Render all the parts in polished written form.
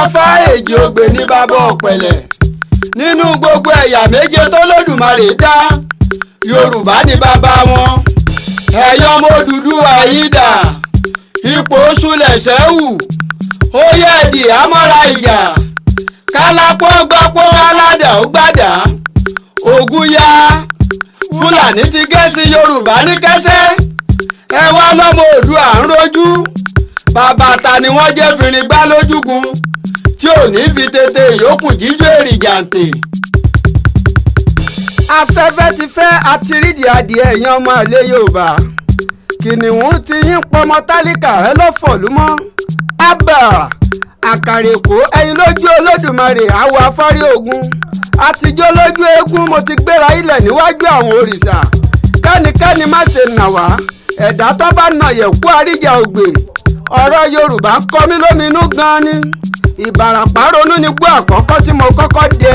Afá Èjì Ogbè ní bàbá Ọ̀pẹ̀lẹ̀. Nínú gbogbo ẹ̀yà méje tó Lódùmarè dá, Yorùbá ní bàbá wọn. Ẹ̀yọ́ ọmọ Odùduwà yìí dà, ipò Ṣúlẹ̀ sẹ́wù, ó yẹ ẹ̀dì àmọ́ra ìjà, kálápọ̀ gbápọ̀, aládà ó gbàdá, ògùn ya. Fúlàní ti gẹ́sí Yorùbá ní kẹsẹ́. Ẹ wá lọ́mọ Oòduà ń rojú. Bàbá ta ni wọ́n jẹ́ fìrìn gbá lójúgun tí ò ní fi tètè ìyókùn jíjó èrì jàǹtè? Afẹ́fẹ́ ti fẹ́ àtirídìí adìẹ. Ẹ̀yàn ọmọ àlè Yorùbá, kìnìún ti yín pọmọ tálíkà ẹ lọ́fọ̀lúmọ́. Àbà àkàrà Èkó, ẹ̀yin lójú Olódùmarè, àwọ̀ afárí ogun àtijọ́ lójú eégún. Mo ti gbéra ilẹ̀ níwájú àwọn òrìṣà, kẹ́nikẹ́ni má ṣe nà wá. Ẹ̀dá tó bá nà yẹ̀kú àríjà ògbè. Ọ̀rọ̀ Yorùbá ń kọ mí lóminú gan-an ni. Ìbàràpá ronú ní gbọ́ àkọ́kọ́ tí mo kọ́kọ́ dẹ,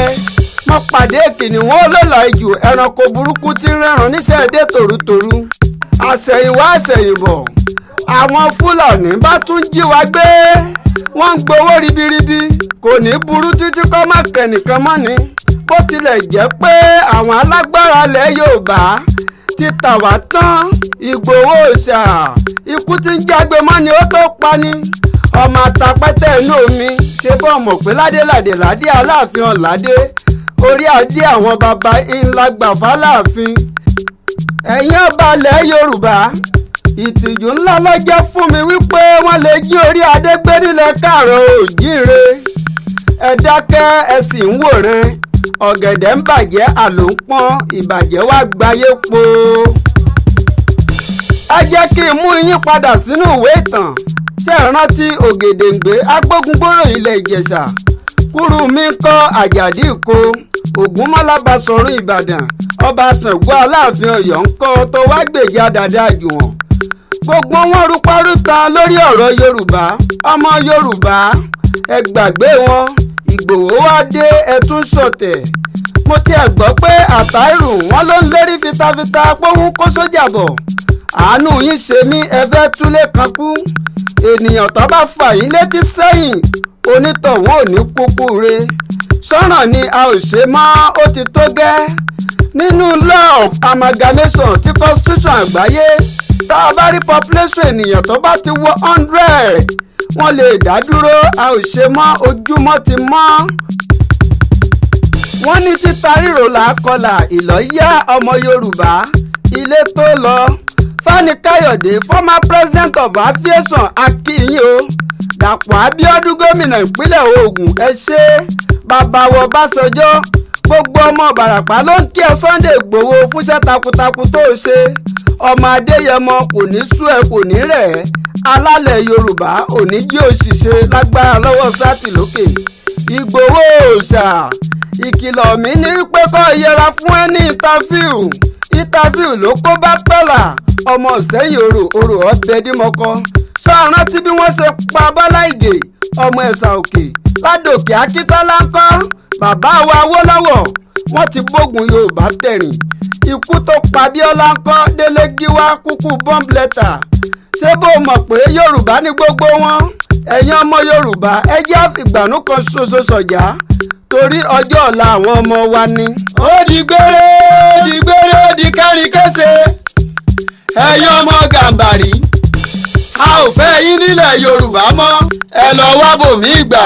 mo pàdé kìnìún olóòlà ijù, ẹranko burúkú tí ń rẹ́ràn níṣẹ́ dé tòrútòrú. Àṣẹ̀yìnwá àṣẹ̀yìnbọ̀, àwọn Fúlàní bá tún jí wa gbé, wọ́n ń gbowó ribiribi. Kò ní burú títí kọ́ má kẹ́nìkan mọ́ ni. Bó tilẹ̀ jẹ́ pé àwọn alágbára ilẹ̀ Yorùbá ti tà wá tán. Ìgbòho Òòṣà, ikú tí ń jágbe mọ́ ni ó tó pani. Ọmọ àtàpẹ́tẹ̀ inú omi ṣe bọ́ mọ̀ pé ládéládé ládé Aláàfin ọ̀ládé, orí adé àwọn baba ńlá gbà fáláàfin. Ẹ̀yin ọba ilẹ̀ Yorùbá, ìtìjú ńlá ló jẹ́ fún mi wípé wọ́n lè jí orí adé gbé nílẹ̀ káàrọ̀ òjíire. Ẹ dákẹ́, ẹ sì ń wòran. Ọ̀gẹ̀dẹ̀ ń bàjẹ́, àlò ń pọ́n, ìbàjẹ́ wá gbayé po. Ẹ jẹ́ kí n mú yín padà sínú ìwé ìtàn. Ṣé ẹ rántí Ògèdèǹgbé, agbógungbòrò ilẹ̀ Ìjẹ̀ṣà? Kúrúnmí ńkọ́? Àjàdí Ìkó, Ògúnmọ́lá Basọ̀run Ìbàdàn, ọba Ṣàngó Aláàfin Ọ̀yọ́ ńkọ́, tó wá gbèjà dàda àjùwọ̀n? Gbogbo wọn rúparúta lórí ọ̀rọ̀ Yorùbá. Ọmọ Yorùbá, ẹ gbàgbé wọn. Ìgbòho wá dé, ẹ tún sọ̀tẹ̀. Mo tiẹ̀ gbọ́ pé Àtàìrù wọn ló ń lérí fitafita póhùn kó sójà bọ̀. Àánú yín ṣe mí. Ẹ fẹ́ túlé kan kú. Ènìyàn tó bá fà yín létí sẹ́yìn, onítọ̀hún ò ní kúkú re. Sọ́ràn ni a ò ṣe mọ́, ó ti tó gẹ́. Nínú law of amalgamation ti constitution àgbáyé, tá a bá rí population ènìyàn tó bá ti wọ 100, wọ́n lè dá dúró. A ò ṣe mọ́, ojúmọ́ ti mọ́. Wọ́n ní títa ríro là á kọlà ìlọ́yà. Ọmọ Yorùbá, ilé tó lọ. Fani Káyọ̀dé, former president of aviation, akínyìn o. Dàpọ̀ Abíọ́dún, gómìnà ìpínlẹ̀ Ògùn, ẹ ṣé. Bàbá wọ Básanjọ́, gbogbo ọmọ Ìbàràpá ló ń kí ẹ. Sunday Ìgbòho, fúnṣẹ́ takuntakun tó o ṣe, ọmọ Adéyẹmọ, kò ní sú ẹ, kò ní rẹ̀ ẹ́. Alálẹ̀ Yorùbá ò ní jí òṣìṣẹ́ lágbára lọ́wọ́ sátì lókè. Ìgbòho Òòṣà, ìkìlọ̀ mi ní pé kó yẹra fún ẹ ní interview. Interview ló kó bá pẹ́là ọmọ sẹ́yìn orò orò ọbẹ̀ dímọ́kọ́. Sọ rántí bí wọ́n ṣe pa Bọ́lá Ìgè, ọmọ Ẹ̀sà Òkè, Ládòkè Akíntọ́lá ńkọ́? Bàbá wa Awólọ́wọ̀, wọ́n ti bógun Yorùbá tẹ̀rìn. Ikú tó pa Bíọ́lá ńkọ́? Délé Gíwá kúkú bomb letter. Ṣé bó mọ̀ pé Yorùbá ní gbogbo wọn? Ẹ̀yin ọmọ Yorùbá, ẹ jẹ́ àfìgbànú kan ṣoṣo sọ̀jà torí ọjọ́ ọ̀la àwọn ọmọ wa ni. Ó di gbére, ó di gbére, ó di kárin kése. Ẹ̀yin ọmọ Gàǹbàrí, a ò fẹ́ yín nílẹ̀ Yorùbá mọ́. Ẹ lọ wá bòmí gbà.